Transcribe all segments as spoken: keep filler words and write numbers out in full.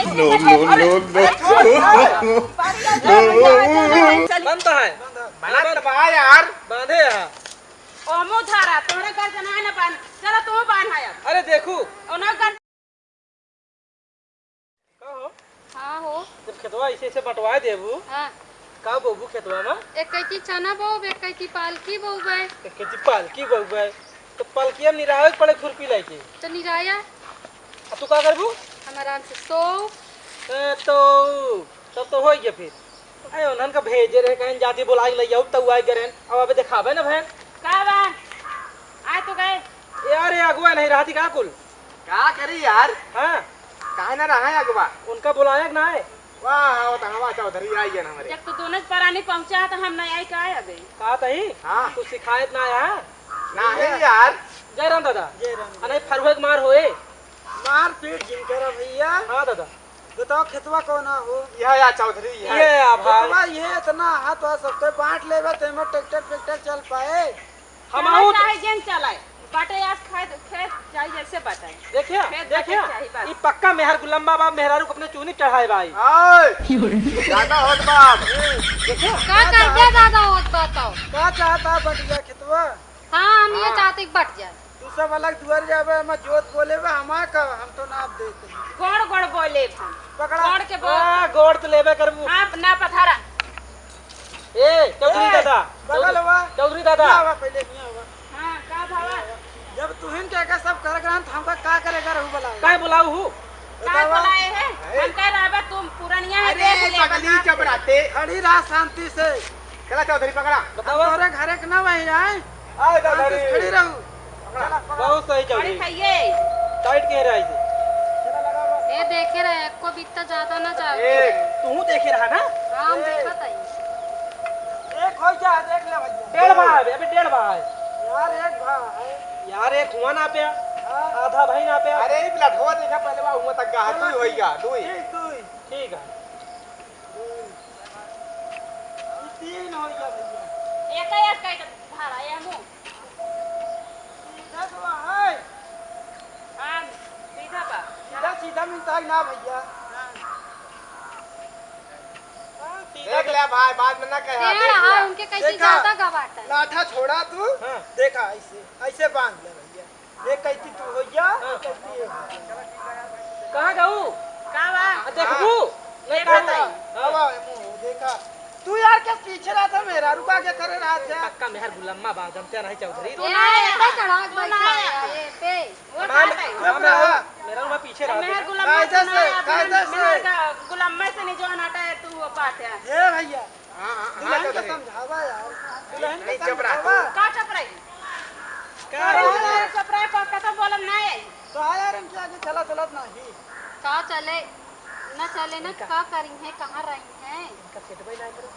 No, no, no, no। बंद तो है। बंद तो बा यार। बांधे है। ओमू धारा, तोहरे घर से ना, ना बांध। चलो, तू बांध है अब। अरे देखू। ओना कर। का हो? हाँ हो। जब खेतवा ऐसे, ऐसे बंटवा देबू, हाँ। का बोबू खेतवा में? एक कैती चना बोब, एक कैती पालकी बोबे। एक कैती पालकी बोबे, तो पालकिया में निरावे के पड़े खुरपी लेके। तो निराया। आ तू का करबू? हम आराम से सो। ए, तो तब तो होई गया फिर। अरे उन्हन का भेजे रहे, कहें जाती बोला के लई आऊ, तऊ आई गए रहन। अब अबे देखाबे ना बहन। का बा? आए तो गए। यार, ये अगुआ नहीं रहती का कुल? का करी यार? हाँ। काहे ना रहा है अगुआ? उनका बुलाया कि ना है? वाह, हाँ, वो तो हमारा चौधरी आई गए ना हमारे। जब तो दोनों परानी पहुँचा तो हम नहीं आई का है अबे? का तही? हाँ। कुछ शिकायत ना आया? नहीं यार। जय राम दादा। जय राम। अरे फरुआ के मार होए। मार पीट जिन करा भैया। हाँ दादा। बताओ खेतवा कौन हो? यह या चौधरी है। ये या भाई। खेतवा ये इतना हाथ वाथ सबके बांट लेबे, तेमे ट्रैक्टर ट्रैक्टर चल पाए। हम चला आउत। चाहे जेन चलाए, बाटे आज खाए, खेत चाहे जैसे बाटे। देखिए, खेत बाटे देखिए, चाहे बस। ई पक्का मेहर गुलम्मा बा, मेहरारू को अपने चूनी चढ़ाए बा ई। ओए, ज्यादा होत बा। देखिए। का कर दे ज्यादा होत बा तो? का चाहता बटिया खेतवा? हाँ, हम ये हाँ। चाहते कि बट जाए। तू सब अलग दुआर जाबे, हम जोत बोले बे, हमा का, हम तो नाप देते हैं। गोड़ गोड़ बोले हम। पकड़ा। गोड़ के बोल। हाँ, गोड़ तो लेबे करबू। हाँ, ना पथरा। ए, चौधरी ए, दादा, बगल चौधरी, हुआ। चौधरी दादा। ना हुआ, पहले नहीं हुआ। हाँ, का भावा? जब तुहिन के का सब करे रहन, तो हमका का करे रहू बोला? काय बोलाऊ हूँ? काय बतावा। बोलाए है? है। हम कह रहा बा, तुम पुरनिया है, अरे, देख ले, पगली बना चुप के। रहते। खड़ी रहा शांति से। चला चौधरी पकड़ा। बतावा। तोरे घरे के ना वही आए। आए हम चौधरी। तो खड़ी रहू। पकड़ा। चला, पकड़ा। बहुत सही बड़ी चौधरी। खाइए। टाइट कह रहा है इसे। ए, देखे रहे, एको बित्ता ज्यादा ना जावे। ए, तू देखे रहा ना? हाँ, हम ए। देखत हई। एक हो जा, देख ले भैया। डेढ़ भाई, अबे डेढ़ भाई। यार, एक भाई। यार, एक हुआ ना पे। हाँ। आधा भाई ना पे। अरे, ई लठवा देखा पहले बा, हुआ तक गा, चलो, दुई होइगा, दुई। ठीक, दुई। ठीक है। दुई। ई तीन होइगा भैया। एक, एक, एक धारा, ये मुंह। सीधा तो है। हाँ, सीधा बा। सीधा, सीधा मिलता है ना भैया। हाँ। हाँ, सीधा देख तो ले भाई, बाद में ना कहे, हाँ, देख हाँ, ले। उनके कैसे देखा, ज्यादा गवाता है। लाठा छोड़ा तू, हाँ। देखा ऐसे, ऐसे बांध ले भैया। एक कैती तू हो गया, हाँ। एक कैती ये हो गया। कहाँ जाऊ? का बा? आ, देखबू? हाँ। नहीं, देखा कहाँ नहीं। जाऊ? हाँ। अब आवे मुंह, देखा। तू यार, क्या पीछे रहा था मेहरारू का, क्या करे रहा था? पक्का मेहर गुलम्मा बा, जमते नहीं चौधरी। तू ए, ना आया, ए, पे चढ़ा के तू ना बैठा आया। है, ए, पे। वो हमार, कहाँ गई? चुप हमार, रहा। मेहरारू बा पीछे रहा मेहर था। गुलम्मा कायदे से, सुनाया, कायदे से। मेहर का गुलम्मा से नहीं जो हनाटा है, तू वो बात है। ए भैया, हाँ, हाँ, दुल्हन हाँ, के चौधरी। समझावा यार, दुल्हन के नहीं, चुप रहा। समझावा। का चुप रही? का अरे रहा? यार, चुप रही, का, का तो बोलब ना है। तो हाँ यार, इनके आगे चला चलत नहीं। का चले, न चले न, इनका का करी है, कहाँ रही है? इनका सेटबे ना करो।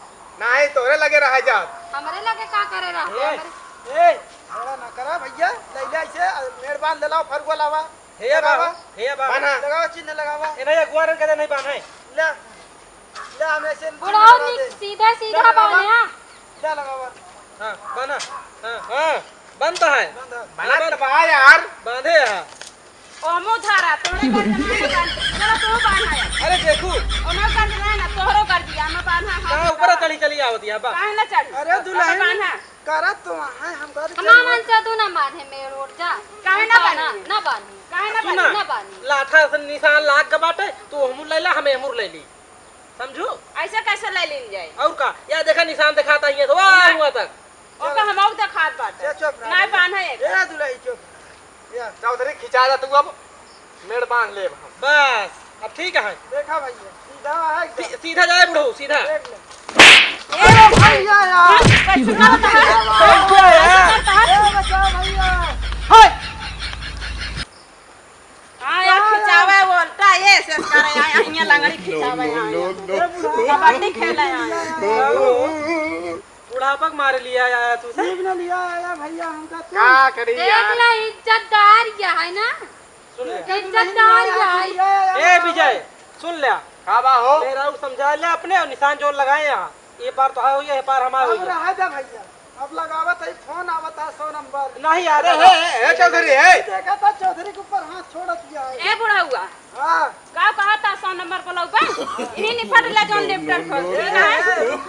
नहीं, तोरे लगे रहा जा। हमरे लगे का करे रहा ए, हमरे? ए, झगड़ा ना करा भैया, ले ले ऐसे, मेड़ बांध ले लाओ, फरुआ लावा। हे या लगावा। बा, हे या बा। बान्हा। लगावा, चिन्ह लगावा। ए नहीं, अगुआ रंग के नहीं बान्हा है। ले, ले, हम ऐसे चिन्ह बुढ़ाओ लगा निक दे। सीधा, ले सीधा लगावा। बान्हा। ले लगावा। हाँ, बान्हा। हाँ, हाँ, बंद है। बंद है। बंद बा यार। बांधे है। ओमो धारा, तोहरे कर देना है बांध। चलो, तू बान्हा है। अरे देखू। ओनो कर देना है ना, तोहरो कर दिया, मैं बान्हा, हाँ, हाँ, ऊपर बान्हा। चढ़ी चली आवत है, बा। काहे ना चढ़ी? अरे अब दुल्हन। बान्हा। करत तो वहाँ हम कर हमार चलो। मन से तू ना माने मेरे ओर जा। काहे ना ना बानी? बानी? ना बानी। काहे ना सुना, बानी? ना बानी। लाठा से निशान लाग के बाटे, तू हमू ले ला, हमें हमू ले ली। समझू? ऐसे कैसे ले लीन जाए? और का? या देखा निशान दिखाता ही है, तो वाह, ना। हुआ तक। ओका हम और दिखात बाटे। चुप रहा। ना बान्हे एक। ए दुलही चुप। या। चौधरी खिंचा जा तू अब। मेड़ बांध लेब हम। बस, अब ठीक है। देखा भैया, सीधा है एकदम। सी-, सीधा जाए बुढ़ऊ, सीधा। देख ले। ए भैया यार। कैसे करता है? कैसे यार? कैसे करता है? ए बचाओ भैया। हाय। हाँ, यार, खिंचावे उल्टा, ये से करे, आया, हियाँ लंगड़ी खिंचावे, आया। No, no, no, no। कबड्डी खेले, आया। बुढ़ापा के मारे लिया आया तू से। सीख न लिया आया भैया हमका तू। का करी देख यार? ले, इज्जतदार या है ना? सुन ले। इज्जतदार या है। ए विजय, सुन ले। का बा हो? मेहरारू समझा ले अपने और निशान जोर लगाए यहाँ। ये पार तो है हुई, ये पार हमार अब हुई। रहा जा भैया, अब लगावत है फोन, आवत है सौ नंबर। नहीं यार, अरे हे, हे, हे चौधरी, हे। देखा था चौधरी के ऊपर हाथ छोड़ दिया है। ए बुढ़ा हुआ। हाँ। का कहा था सौ नंबर पर? इन्हीं निपट ले जौन लेफ्टर खोल के, हाँ?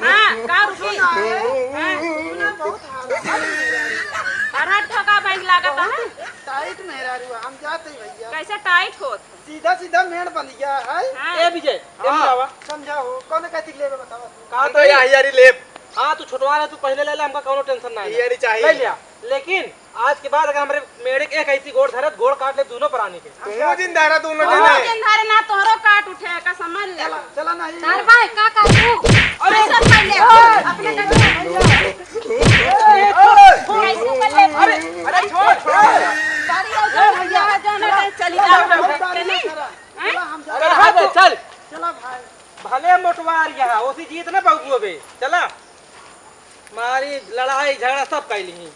हाँ, का रुकी? हाँ। सुना, बहुत हालत है। अरहर ठोका बैंक लागत है। टाइट मेहरारू, हम जाते ही भैया। कैसे टाइट होत? सीधा सीधा मेड़ बन गया है। हाँ। ए विजय, ए हाँ। बुलावा। समझाओ, कौन कहती लेबे बतावा तू? कहा हम तो तो या यारी लेब। हाँ, तू छोटवा रहे, तू पहले ले ले, हमका कौनो टेंशन ना है। यारी चाहिए। ले लिया। लेकिन आज के बाद अगर हमरे मेड़े के एक ऐसी गोड़ धरत, गोड़ काट ले दोनों प्राणी के। तू जिन धारा दोनों तोहरो जने। जिन धारे ना, तोहरो काट उठे का समझ ले। चला, चला नहीं। तार भाई, का कर तू? अरे सर पहले अपने का कैसे कर ले? अरे, अरे, छोड़, छोड़। गाड़ी आओ, जाओ, भैया, जाओ ना, चली जाओ, जाओ, जाओ, जाओ, चली। चला, हम जाओ। अरे, हाँ, चल। चला भाई। भले मोटवार यहाँ, ओसी जीत ना पाऊ अबे। चला। मारी लड़ाई झगड़ा सब कैली ही।